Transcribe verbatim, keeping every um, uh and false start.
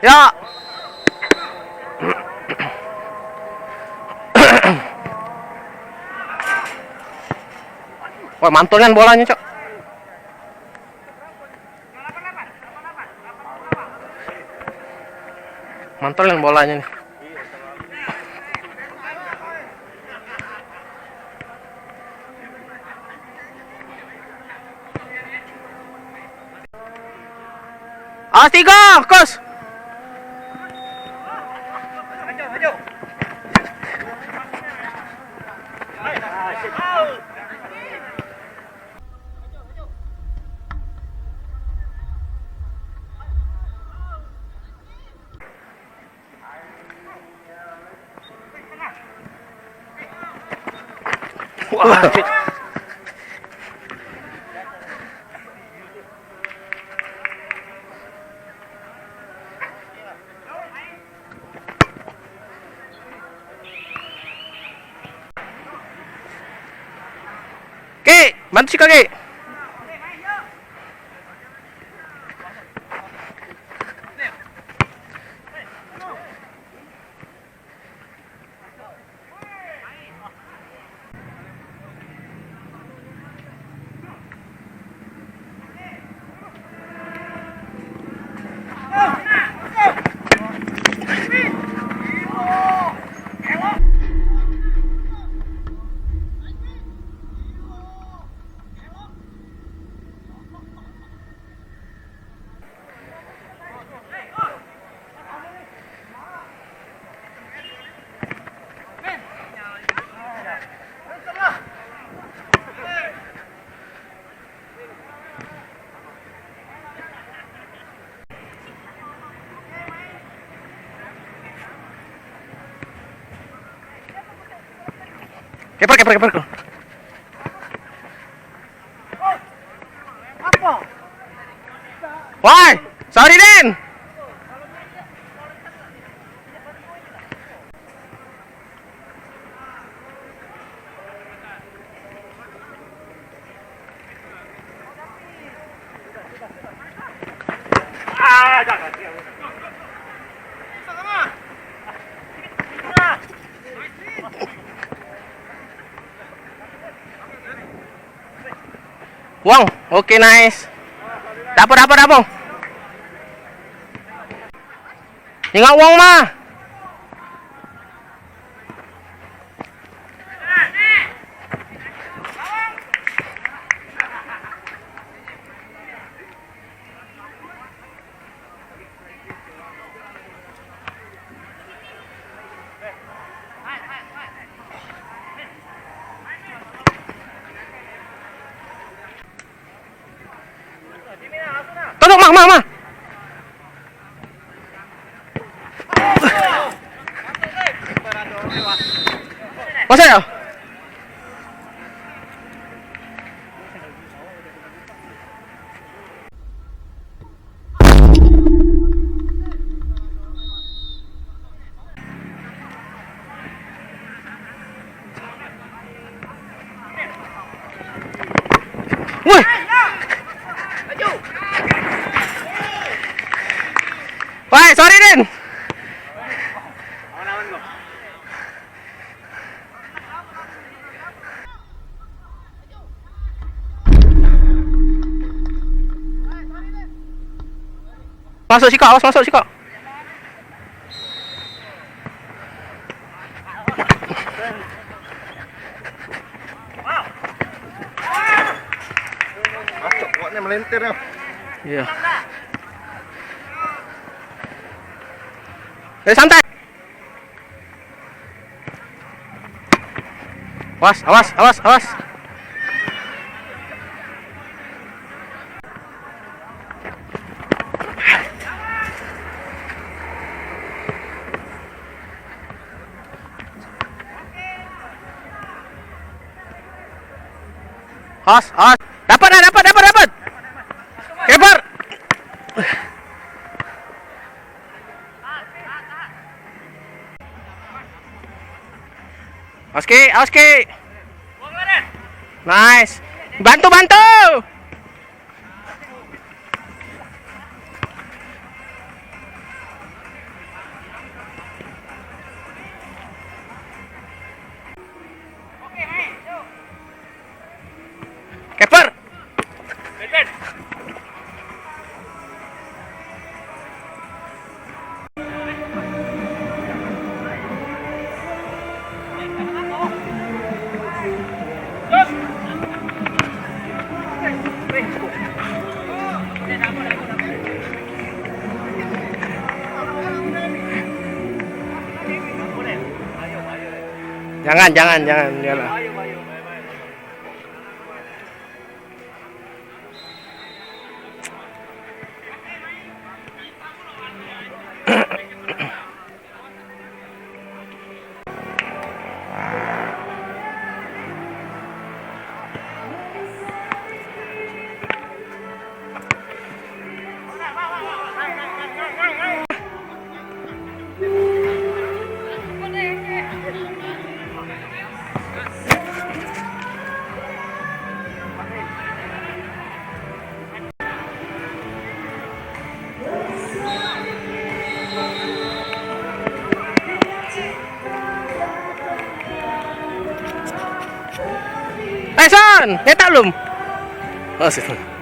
Ya. Wah, mantul nian bolanye, Cok. Mantul nian bolanye nih. Awas tiga, kos. Wah. Ki, bantu sikok, Ki. Keper, keper, keper. Woi, sorry, Din. Wong, oke, nice. Dapur, dapur, dapur. Ningok wong mah. Tolong, mah, mah, mah. Masuk ya? Woi. Woi, sorry, Din. Masuk sikok, awas masuk sikok. Masuk, awak ni melintir ya. Iya. Eh, santai. Awas, awas, awas, awas. Awas, awas. Dapat dah, dapat, dapat, dapat. Keeper. Awas, Ki, awas, Ki. Nice. Bantu, bantu. Keeper. Jangan, jangan, jangan, jangan. Eh, Son, nyetak belum? Oh, sudah.